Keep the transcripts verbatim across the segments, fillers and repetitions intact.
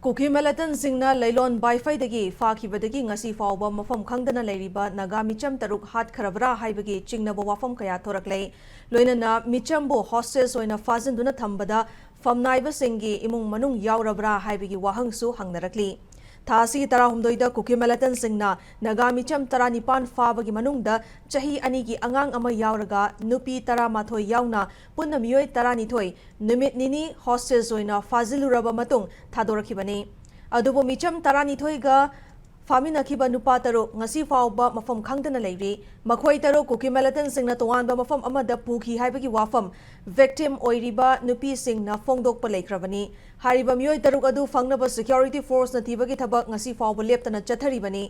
ꯀꯨꯀꯤ ꯃꯤꯂꯤꯇꯦꯟꯠꯁꯤꯡꯅ ꯂꯩꯂꯣꯟ ꯕꯥꯏꯐꯩꯗꯒꯤ ꯐꯥꯈꯤꯕꯗꯒꯤ ꯉꯁꯤ ꯐꯥꯎꯕ ꯃꯐꯝ ꯈꯪꯗꯅ ꯂꯩꯔꯤꯕ ꯅꯥꯒꯥ ꯃꯤꯆꯝ ꯇꯔꯨꯛ ꯍꯥꯠꯈ꯭ꯔꯕ꯭ꯔꯥ ꯍꯥꯏꯕꯒꯤ ꯆꯤꯡꯅꯕ ꯋꯥꯐꯝ ꯀꯌꯥ ꯊꯣꯔꯛꯂꯦ꯫ ꯂꯣꯏꯅꯅ ꯃꯤꯆꯝꯕꯨ ꯍꯣꯁꯇꯦꯖ ꯑꯣꯏꯅ ꯐꯥꯖꯤꯟꯗꯨꯅ ꯊꯝꯕꯗ ꯐꯝꯅꯥꯏꯕꯁꯤꯡꯒꯤ ꯏꯃꯨꯡ ꯃꯅꯨꯡ ꯌꯥꯎꯔꯕ꯭ꯔꯥ ꯍꯥꯏꯕꯒꯤ ꯋꯥꯍꯪꯁꯨ ꯍꯪꯅꯔꯛꯂꯤ꯫ ꯊꯥ ꯑꯁꯤꯒꯤ ꯇꯔꯥꯍꯨꯝꯗꯣꯏꯗ ꯀꯨꯀꯤ ꯃꯤꯂꯤꯇꯦꯟꯠꯁꯤꯡꯅ ꯅꯥꯒꯥ ꯃꯤꯆꯝ ꯇꯔꯥꯅꯤꯄꯥꯟ ꯐꯥꯕꯒꯤ ꯃꯅꯨꯡꯗ ꯆꯍꯤ ꯑꯅꯤꯒꯤ ꯑꯉꯥꯡ ꯑꯃ ꯌꯥꯎꯔꯒ ꯅꯨꯄꯤ ꯇꯔꯥꯃꯥꯊꯣꯏ ꯌꯥꯎꯅ ꯄꯨꯟꯅ ꯃꯤꯑꯣꯏ ꯇꯔꯥꯅꯤꯊꯣꯏ ꯅꯨꯃꯤꯠ ꯅꯤꯅꯤ ꯍꯣꯁꯇꯦꯖ ꯑꯣꯏꯅ ꯐꯥꯖꯤꯜꯂꯨꯔꯕ ꯃꯇꯨꯡ ꯊꯥꯗꯣꯔꯛꯈꯤꯕꯅꯤ꯫ ꯑꯗꯨꯕꯨ ꯃꯤꯆꯝ ꯇꯔꯥꯅꯤꯊꯣꯏꯒ ꯐꯥꯃꯤꯟꯅꯈꯤꯕ ꯅꯨꯄꯥ ꯇꯔꯨꯛ ꯉꯁꯤ ꯐꯥꯎꯕ ꯃꯐꯝ ꯈꯪꯗꯅ ꯂꯩꯔꯤ꯫ ꯃꯈꯣꯏ ꯇꯔꯨꯛ ꯀꯨꯀꯤ ꯃꯤꯂꯤꯇꯦꯟꯠꯁꯤꯡꯅ ꯇꯣꯉꯥꯟꯕ ꯃꯐꯝ ꯑꯃꯗ ꯄꯨꯈꯤ ꯍꯥꯏꯕꯒꯤ ꯋꯥꯐꯝ ꯚꯤꯛꯇꯤꯝ ꯑꯣꯏꯔꯤꯕ ꯅꯨꯄꯤꯁꯤꯡꯅ ꯐꯣꯡꯗꯣꯛꯄ ꯂꯩꯈ꯭ꯔꯕꯅꯤ꯫ ꯍꯥꯏꯔꯤꯕ ꯃꯤꯑꯣꯏ ꯇꯔꯨꯛ ꯑꯗꯨ ꯐꯪꯅꯕ ꯁꯦꯀ꯭ꯌꯨꯔꯤꯇꯤ ꯐꯣꯔꯁꯅ ꯊꯤꯕꯒꯤ ꯊꯕꯛ ꯉꯁꯤ ꯐꯥꯎꯕ ꯂꯦꯞꯇꯅ ꯆꯠꯊꯔꯤꯕꯅꯤ꯫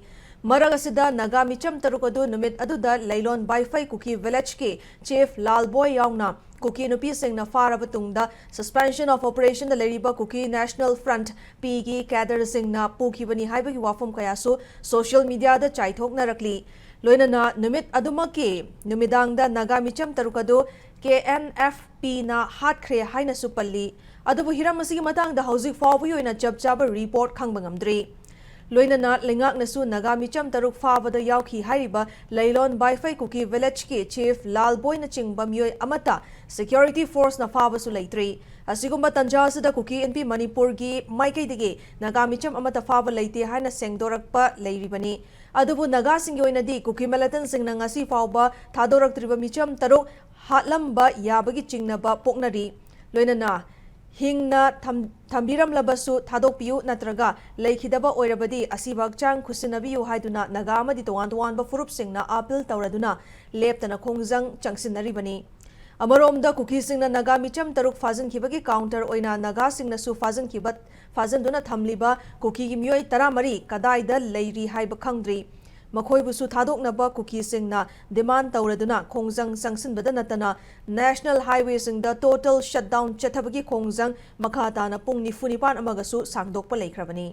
ꯃꯔꯛ ꯑꯁꯤꯗ ꯅꯥꯒꯥ ꯃꯤꯆꯝ ꯇꯔꯨꯛ ꯑꯗꯨ ꯅꯨꯃꯤꯠ ꯑꯗꯨꯗ ꯂꯩꯂꯣꯟ ꯕꯥꯏꯐꯩ ꯀꯨꯀꯤ ꯚꯤꯂꯦꯖꯀꯤ ꯆꯤꯐ ꯂꯥꯜꯕꯣꯏ ꯌꯥꯎꯅ ꯀꯨꯀꯤ ꯅꯨꯄꯤꯁꯤꯡꯅ ꯐꯥꯔꯕ ꯇꯨꯡꯗ ꯁꯁꯄꯦꯟꯁꯟ ꯑꯣꯐ ꯑꯣꯄꯔꯦꯁꯟꯗ ꯂꯩꯔꯤꯕ ꯀꯨꯀꯤ ꯅꯦꯁꯅꯦꯜ ꯐ꯭ꯔꯟꯠ, ꯄꯤꯒꯤ ꯀꯦꯗꯔꯁꯤꯡꯅ ꯄꯨꯈꯤꯕꯅꯤ ꯍꯥꯏꯕꯒꯤ ꯋꯥꯐꯝ ꯀꯌꯥꯁꯨ ꯁꯣꯁꯤꯌꯦꯜ ꯃꯤꯗꯤꯌꯥꯗ ꯆꯥꯏꯊꯣꯛꯅꯔꯛꯂꯤ꯫ ꯂꯣꯏꯅꯅ ꯅꯨꯃꯤꯠ ꯑꯗꯨꯃꯛꯀꯤ ꯅꯨꯃꯤꯗꯥꯡꯗ ꯅꯥꯒꯥ ꯃꯤꯆꯝ ꯇꯔꯨꯛ ꯑꯗꯨ ꯀꯦ ꯑꯦꯟ ꯑꯦꯐ ꯄꯤꯅ ꯍꯥꯠꯈ꯭ꯔꯦ ꯍꯥꯏꯅꯁꯨ ꯄꯜꯂꯤ꯫ ꯑꯗꯨꯕꯨ ꯍꯤꯔꯝ ꯑꯁꯤꯒꯤ ꯃꯇꯥꯡꯗ ꯍꯧꯖꯤꯛ ꯐꯥꯎꯕꯒꯤ ꯑꯣꯏꯅ ꯆꯞ ꯆꯥꯕ ꯔꯤꯄꯣꯔꯠ ꯈꯪꯕ ꯉꯝꯗ꯭ꯔꯤ꯫ ꯂꯣꯏꯅꯅ ꯂꯩꯉꯥꯛꯅꯁꯨ ꯅꯥꯒꯥ ꯃꯤꯆꯝ ꯇꯔꯨꯛ ꯐꯥꯕꯗ ꯌꯥꯎꯈꯤ ꯍꯥꯏꯔꯤꯕ ꯂꯩꯂꯣꯟ ꯕꯥꯏꯐꯩ ꯀꯨꯀꯤ ꯚꯤꯂꯦꯖꯀꯤ ꯆꯤꯐ ꯂꯥꯜꯕꯣꯏꯅꯆꯤꯡꯕ ꯃꯤꯑꯣꯏ ꯑꯃꯠꯇ ꯁꯦꯀ꯭ꯌꯨꯔꯤꯇꯤ ꯐꯣꯔꯁꯅ ꯐꯥꯕꯁꯨ ꯂꯩꯇ꯭ꯔꯤ꯫ ꯑꯁꯤꯒꯨꯝꯕ ꯇꯟꯖꯥ ꯑꯁꯤꯗ ꯀꯨꯀꯤ ꯏꯟꯄꯤ ꯃꯅꯤꯄꯨꯔꯒꯤ ꯃꯥꯏꯀꯩꯗꯒꯤ ꯅꯥꯒꯥ ꯃꯤꯆꯝ ꯑꯃꯠꯇ ꯐꯥꯕ ꯂꯩꯇꯦ ꯍꯥꯏꯅ ꯁꯦꯡꯗꯣꯔꯛꯄ ꯂꯩꯔꯤꯕꯅꯤ꯫ ꯑꯗꯨꯕꯨ ꯅꯥꯒꯥꯁꯤꯡꯒꯤ ꯑꯣꯏꯅꯗꯤ ꯀꯨꯀꯤ ꯃꯤꯂꯤꯇꯦꯟꯠꯁꯤꯡꯅ ꯉꯁꯤ ꯐꯥꯎꯕ ꯊꯥꯗꯣꯔꯛꯇ꯭ꯔꯤꯕ ꯃꯤꯆꯝ ꯇꯔꯨꯛ ꯍꯥꯠꯂꯝꯕ ꯌꯥꯕꯒꯤ ꯆꯤꯡꯅꯕ ꯄꯣꯛꯅꯔꯤ꯫ ꯂꯣꯏꯅꯅ ꯍꯤꯡꯅ ꯊꯝ-, ꯊꯝꯕꯤꯔꯝꯂꯕꯁꯨ ꯊꯥꯗꯣꯛꯄꯤꯌꯨ, ꯅꯠꯇ꯭ꯔꯒ ꯂꯩꯈꯤꯗꯕ ꯑꯣꯏꯔꯕꯗꯤ ꯑꯁꯤꯕ ꯍꯛꯆꯥꯡ ꯈꯨꯠꯁꯤꯟꯅꯕꯤꯌꯨ ꯍꯥꯏꯗꯨꯅ ꯅꯥꯒꯥ ꯑꯃꯗꯤ ꯇꯣꯉꯥꯟ ꯇꯣꯉꯥꯟꯕ ꯐꯨꯔꯨꯞꯁꯤꯡꯅ ꯑꯥꯄꯤꯜ ꯇꯧꯔꯗꯨꯅ ꯂꯦꯞꯇꯅ ꯈꯣꯡꯖꯪ ꯆꯪꯁꯤꯟꯅꯔꯤꯕꯅꯤ꯫ ꯑꯃꯔꯣꯝꯗ ꯀꯨꯀꯤꯁꯤꯡꯅ ꯅꯥꯒꯥ ꯃꯤꯆꯝ ꯇꯔꯨꯛ ꯐꯥꯖꯤꯟꯈꯤꯕꯒꯤ ꯀꯥꯎꯟꯇꯔ ꯑꯣꯏꯅ ꯅꯥꯒꯥꯁꯤꯡꯅꯁꯨ ꯐꯥꯖꯤꯟꯈꯤꯕ, ꯐꯥꯖꯤꯟꯗꯨꯅ ꯊꯝꯂꯤꯕ ꯀꯨꯀꯤꯒꯤ ꯃꯤꯑꯣꯏ ꯇꯔꯥꯃꯔꯤ ꯀꯗꯥꯏꯗ ꯂꯩꯔꯤ ꯍꯥꯏꯕ ꯈꯪꯗ꯭ꯔꯤ꯫ ꯃꯈꯣꯏꯕꯨꯁꯨ ꯊꯥꯗꯣꯛꯅꯕ ꯀꯨꯀꯤꯁꯤꯡꯅ ꯗꯤꯃꯥꯟ ꯇꯧꯔꯗꯨꯅ ꯈꯣꯡꯖꯪ ꯆꯪꯁꯤꯟꯕꯗ ꯅꯠꯇꯅ ꯅꯦꯁꯅꯦꯜ ꯍꯥꯏꯋꯦꯁꯤꯡꯗ ꯇꯣꯇꯦꯜ ꯁꯠꯗꯥꯎꯟ ꯆꯠꯊꯕꯒꯤ ꯈꯣꯡꯖꯪ ꯃꯈꯥ ꯇꯥꯅ ꯄꯨꯡ ꯅꯤꯐꯨ ꯅꯤꯄꯥꯟ ꯑꯃꯒꯁꯨ ꯁꯥꯡꯗꯣꯛꯄ ꯂꯩꯈ꯭ꯔꯕꯅꯤ꯫